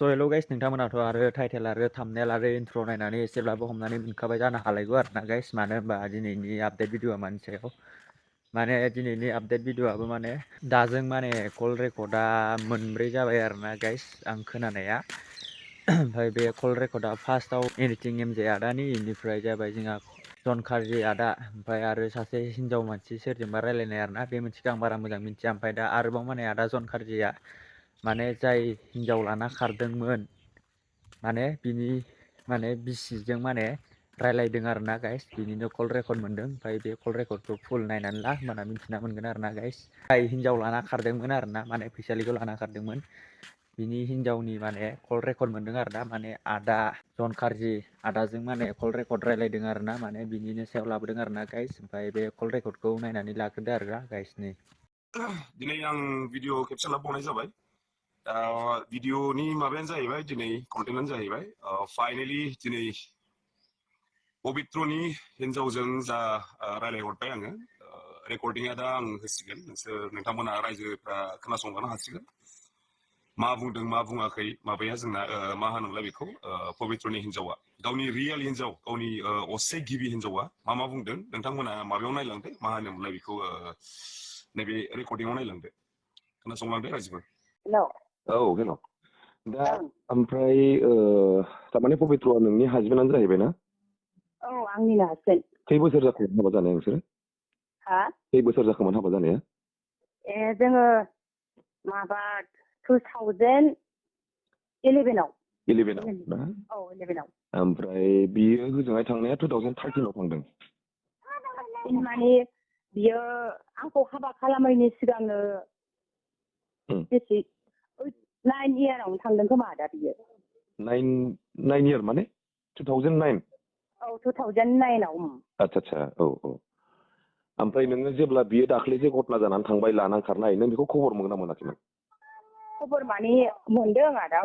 हेल' guys नोंथांमोनाथ' आरो title आरो thumbnail आरो इन्ट्र नायनानै एसेब्लाबो हमनानै मोनखाबाय जानो हालायगौ आरो ना गाइस मानो होनबा दिनैनि आपडेट भिडिअआ मानि सायाव माने दिनैनि आपडेट भिडिअआबो माने दाजों माने कल रेकर्डआ मोनब्रै जाबाय आरो ना गाइस आं खोनानाया ओमफ्राय बे कल रेकर्डआ फार्स्टआव एडिटिं एमजे आदानि इनिफ्राय जाबाय जोंहा जनखारजि आदा ओमफ्राय आरो सासे हिन्जाव मानसि सोरजोंबा रायलायनाय आरो ना बे मोनसेखौ आं बारा मोजां मिथिया ओमफ्राय दा आरोबाव माने आदा जनखारजिया माने जाय हिन्जाव लाना खारदोंमोन माने बिनि माने बिसिजों माने रायलायदों आरो ना गाइस बिनिनो कल रेकर्ड मोनदों ओमफ्राय बे कल रेकर्डखौ फुल नायनानै ला होमबाना मिथिना मोनगोन आरो ना गाइस जाय हिन्जाव लाना खारदोंमोन आरो ना माने फैसालिखौ लाना खारदोंमोन बिनि हिन्जावनि माने कल रेकर्ड मोनदों आरो ना माने आदा जनखारजि आदाजों माने कल रेकर्ड रायलायदों आरो ना माने बिनिनो सायाव लाबोदों आरो ना गाइस ओमफ्राय बे कल रेकर्डखौ नायनानै लाग्रोदो आरो ना गाइसनि दिनै आं भिडिअ केपचार लाबावनाय जाबाय भिडिअनि माबायानो जाहैबाय दिनै कन्टेन्टआनो जाहैबाय फाइनेलि दिनै पबित्रनि हिन्जावजों जा रायलायहरबाय आङो रेकर्डिंआ दा आं होसिगोन नोंथांमोना रायजोफ्रा खोनासंलानो हासिगोन मा बुंदों मा बुङाखै माबाया जोंना मा होनोमोनलाय बेखौ पबित्रनि हिन्जावा गावनि रियेल हिन्जाव गावनि असे गिबि हिन्जावा मा बुंदों नोंथांमोना माबायाव नायलांदो मा होनोमोनलाय बेखौ नैबे रेकर्डिंआव नायलांदो खोनासंलांदो रायजोफोर हेल' दा ओमफ्राय थारमाने पबित्रआ नोंनि हासबेन्डआनो जाहैबाय ना औ आंनिनो हासबेन्ड खै बोसोर जाखोमोन हाबा जानाया नोंसोरो खै बोसोर जाखोमोन हाबा जानाया जोङो माबा 2011आव ना औ 11आव ओमफ्राय बियो होजोंहाय थांनाया 2013आव थांदों माने बियो आंखौ हाबा खालामैनि सिगांनो बेसे 9 इयारावनो थांदों खोमा दा बियो 9 इयार माने 2009 औ 2009आव आच्छा औ ओमफ्राय नोङो जेब्ला बियो दाख्लै जे घटना जानानै थांबाय लानां खारनाय नों बेखौ खबर मोनगोना मोनाखैमोन खबर माने मोनदों आदा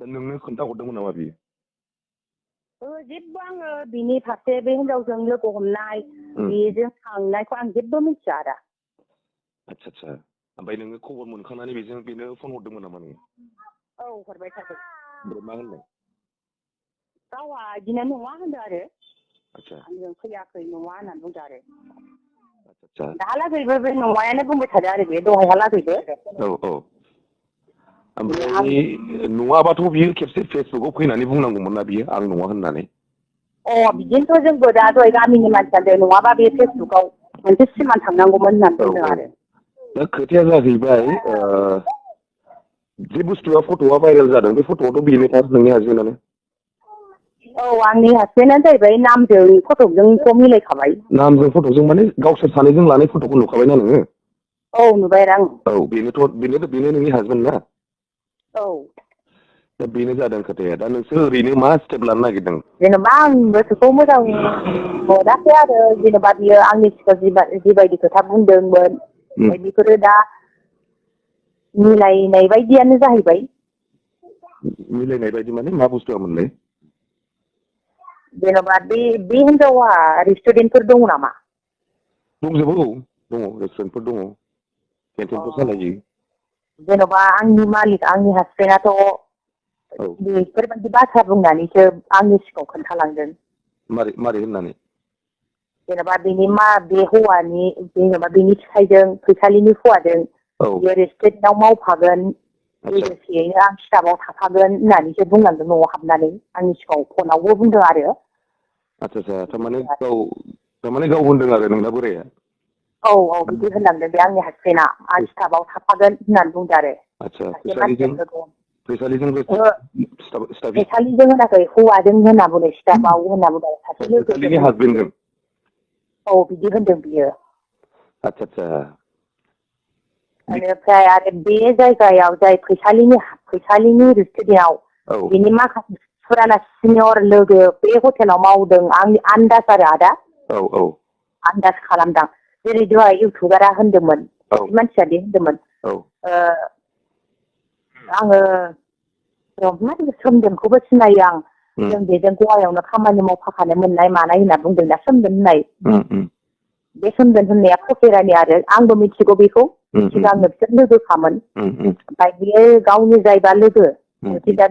नोंनो खोन्थाहरदोंमोन नामा बियो जेबो आङो बिनि फारसे बे हिन्जावजों लोगो हमनाय बेजों थांनायखौ आं जेबो मिथिया आदा आच्छा ओमफ्राय नोङो खबर मोनखांनानै बेनो फन हरदोंमोन नामा नोङो औ हरबाय थादों ओमफ्राय मा होनदों गावहा बिदिनो नङा होनदों आरो आच्छा आंजों फैयाखै नङा होननानै बुंदों आरो आच्छा दाहालागैबो बे नङायानो बुंबाय थादों आरो बे दहायहालागैबो औ ओमफ्राय नङाबाथ' बियो खेबसे फेसबुकआव फैनानै बुंनांगौमोन ना बियो आं नङा होननानै बिदिनोथ' जोंबो दा दहाय गामिनि मानसिया नङाबा बे फेसबुकआव मोनसे सिमान थांनांगौमोन होननानै बुंदों आरो दा खोथाया जाहैबाय जे बुस्थुआ फट'आ भाइरेल जादों बे फट'आथ' बेनोखा नोंनि हासबेन्डआनो औ आंनि हासबेन्डआनो जाहैबाय नामजों फट'जोंथ' मिलायखाबाय नामजों फट'जों माने गावसोर सानैजों लानाय फट'खौ नुखाबायना नोङो औ नुबाय आं औ बेनो नोंनि हासबेन्ड ना औ दा बेनो जादों खोथाया दा नोंसोर ओरैनो मा स्टेप लानो नागिरदों जेनेबा आं गोसोखौ मोजां मोनाखै आरो जेनेबा बियो आंनि सिगाङाव जिबायदि खोथा बुंदोंमोन बेफोरो दा मिलायनाय बायदियानो जाहैबाय मिलायनाय बायदि माने मा बुस्थुआ मोनलाय जेनेबा बे हिन्जावा रेस्टुरेन्टफोर दङ नामा दंजोबो दङ रेस्टुरेन्टफोर दङ केन्टिनफोर सालायो जेनेबा आंनि मालिक आंनि हासबेन्डआथ' बेफोरबायदि बाथ्रा बुंनानैसो आंनि सिगाङाव खोन्थालांदों मारै होननानै जेनेबा बे हौवानि जेनेबा बेनि फिसायजों फैसालिनि हौवाजों बे रेस्टुरेन्टआव मावफागोन लोगोसेयैनो आं स्टाफआव थाफागोन होननानैसो बुंलांदों न'आव हाबनानै आंनि सिगाङाव फनावबो बुंदों आरो आच्छा थारमाने गाव होनदों आरो नोंना बोराया औ बिदि होनलांदों बे आंनि हासबेन्डआ आं स्टाफआव थाफागोन होननानै बुंदों आरो फैसालिजों होनाखै हौवाजों होनना बुंदों स्टाफआव होनना बुंदों सासे फैसालिनि हासबेन्डजों औ बिदि होनदों बियो आच्छा बेनिफ्राय आरो बे जायगायाव जाय फैसालिनि रेस्टुरेन्टआव बिनि माखासे फुराना सिनियर लोगो बे हटेलाव मावदों आंनि आन्दाज आरो आदा आन्दाज खालामदां जेरै दहाय इउटुबारा होनदोंमोन मानसिया बे होनदोंमोन आङो सोमदोनखौबो सिनायो आं जों बेजों गवायावनो खामानि मावफाखानो मोननाय मानाय होनना बुंदों दा सोमदोन होननाय बे सोमदोन होननाया फकेरानि आरो आंबो मिथिगौ बेखौ सिगांनो बिसोर लोगोखामोन ओमफ्राय बियो गावनि जायबा लोगो दा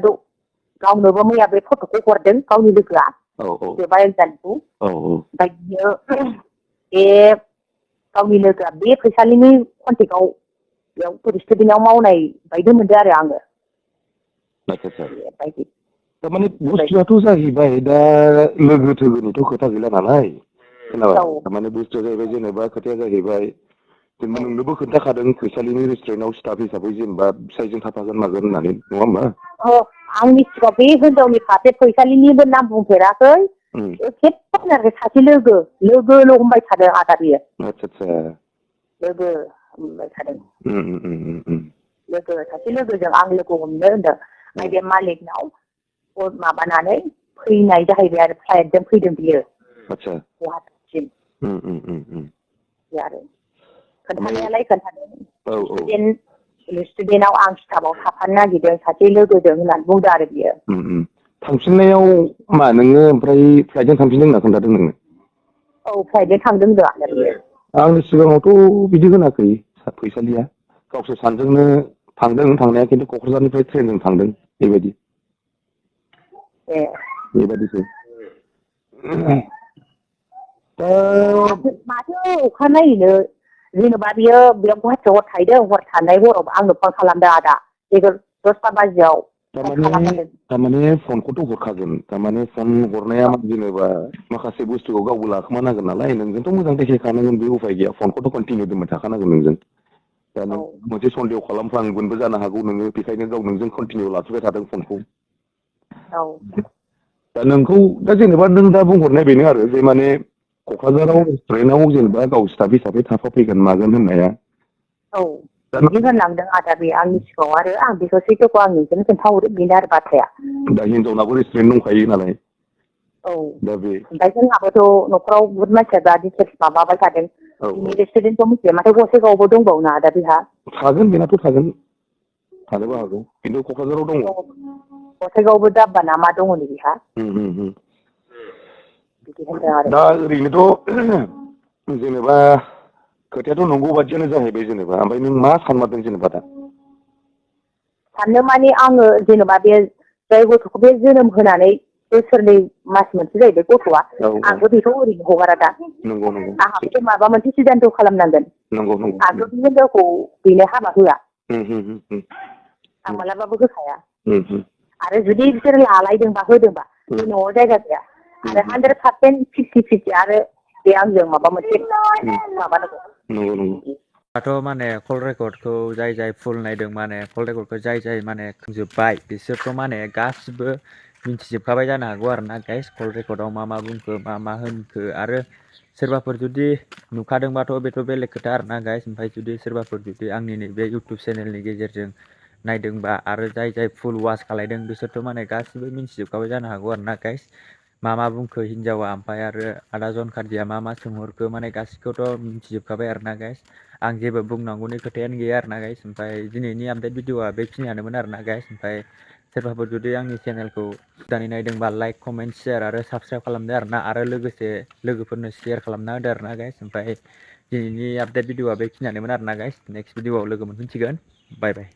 गावनोबो मैया बे फट'खौ हरदों गावनि लोगोआ भाइरेल जानायखौ ओमफ्राय बियो बे गावनि लोगोआ बे फैसालिनि कन्टेक्टआव बेयाव रेस्टुरेन्टआव मावनाय बायदि मोनदों आरो आङो थारमाने बुस्थुआथ' जाहैबाय दा लोगो थोगोनिथ' खोथा गैला नालाय खोनाबाय थारमाने बुस्थुआ जाहैबाय जेनेबा खोथाया जाहैबाय जेनेबा नोंनोबो खोन्थाखादों फैसालिनि रेस्टुरेन्टआव स्टाफ हिसाबै जेनेबा फिसाइजों थाफागोन मागोन होननानै नङा होमबा आंनि सिगाङाव बे हिनजावनि फारसे फैसालिनिबो नाम बुंफेराखै खेबसेनो आरो सासे लोगोल' हमबाय थादों आदा बियो लोगो हमबाय थादों लोगो सासे लोगोजों आं लोगो हमनो होनदों ओमफ्राय बे मालिकनाव माबानानै फैनाय जाहैबाय आरो फ्लाइटजों फैदों बियो गुवाहाटिसिम आरो खोन्थानायालाय खोन्थादों रेस्टुरेन्टआव आं स्टाफआव थाफानो नागिरदों सासे लोगोजों होननानै बुंदों आरो बियो थांफिननायाव मा नोङो ओमफ्राय फ्लाइटजों थांफिनदों होनना खोन्थादों नोङो फ्लाइटजों थांदों होनदों आदा बियो आंनि सिगाङावथ' बिदि होनाखै फैसालिया गावसोर सानजोंनो थांदों थांनाया खिन्थु क'क्राझारनिफ्राय ट्रेनजों थांदों बेबायदि बेबायदिसो माथो अखानायैनो जेनेबा बियो बेयाव गुवाहाटियाव हर थाहैदों हर थानाय हराव आंनो फन खालामदों आदा 10ता बाजियाव थारमाने फनखौथ' हरखागोन थारमाने फन हरनाया जेनेबा माखासे बुस्थुखौ गावबो लाखोमानांगोन नालाय नोंजोंथ' मोजां देखायखानांगोन बे उफाय गैया फनखौथ' कन्टिनिउ दोनबाय थाखानांगोन नोंजों दा नों मोनसे सन्देह खालामफ्लांगोनबो जानो हागौ नोङो बेखायनो गाव नोंजों कन्टिनिउ लाखिबाय थादों फनखौ दा नोंखौ दा जेनेबा नों दा बुंहरनाय बेनो आरो जे माने क'क्राझाराव रेस्टुरेन्टआव जेनेबा गाव स्टाफ हिसाबै थाफाफैगोन मागोन होननाया बिदि होनलांदों आदा बे आंनि सिगाङाव आरो आं बेखौ सैथोखौ आं नोंजोंनो खोन्थाहरो बेनो आरो बाथ्राया दा हिनजावनाबो रेस्टुरेन्ट दंखायो नालाय दा बे ओमफ्राय जोंहाबोथ' न'खराव बुहुत मानसिया दा डिटेल्स माबाबाय थादों बिनि रेस्टुरेन्टखौ मिथिया माथो गसाइगावआवबो दंबावो ना आदा बेहा थागोन बेनाथ' थागोन थानोबो हागौ खिन्थु क'क्राझाराव दङ गसाइगावआवबो दाब्बा ना मा दङ नै बेहा बिदि होनदों आरो दा ओरैनोथ' जेनेबा खोथायाथ' नंगौ बादियानो जाहैबाय जेनेबा ओमफ्राय नों मा सानमारदों जेनेबा दा साननो माने आङो जेनेबा बे जाय गथ'खौ बे जोनोम होनानै बोसोरनै मास मोनसे जाहैबाय गथ'आ आंबो बेखौ ओरैनो हगारा दा आंहाबोथ' माबा मोनसे सिदान्थ' खालामनांगोन आंथ' बे हिनजावखौ बेनो हाबा होआ आं मालाबाबो होखाया आरो जुदि बिसोर लालायदोंबा होदोंबा बे न'आव जायगा गैया आरो 100% 50-50 आरो बे आंजों माबा मोनसे माबानांगौ दाथ' माने कल रेकर्डखौ जाय फुल नायदों माने कल रेकर्डखौ जाय माने खोंजोब्बाय बिसोरथ' माने गासिबो मिन्थिजोबखाबाय जानो हागौ आरो ना गाइस कल रेकर्डआव मा बुंखो मा होनखो आरो सोरबाफोर जुदि नुखादोंबाथ' बेथ' बेलेग खोथा आरो ना गाइस ओमफ्राय जुदि सोरबाफोर जुदि आंनि नैबे इउटुब चेनेलनि गेजेरजों नायदोंबा आरो जाय फुल वाच खालायदों बिसोरथ' माने गासिबो मिन्थिजोबखाबाय जानो हागौ आरो ना गाइस मा बुंखो हिनजावा ओमफ्राय आरो आदा जनखान्थिया मा सोंहरखो माने गासिखौथ' मिन्थिजोबखाबाय आरो ना गाइस आं जेबो बुंनांगौनि खोथायानो गैया आरो ना गाइस ओमफ्राय दिनैनि आपडेट भिडिअआ बेखिनियानोमोन आरो ना गाइस ओमफ्राय सोरबाफोर जुदि आंनि चेनेलखौ गोदानै नायदोंबा लाइक कमेन्ट शेयार आरो साबसक्राइब खालामदो आरो ना आरो लोगोसे लोगोफोरनो शेयार खालामना होदो आरो ना गाइस ओमफ्राय दिनैनि आपडेट भिडिअआ बेखिनियानोमोन आरो ना गाइस नेक्स्ट भिडिअआव लोगो मोनफिनसिगोन बाय बाय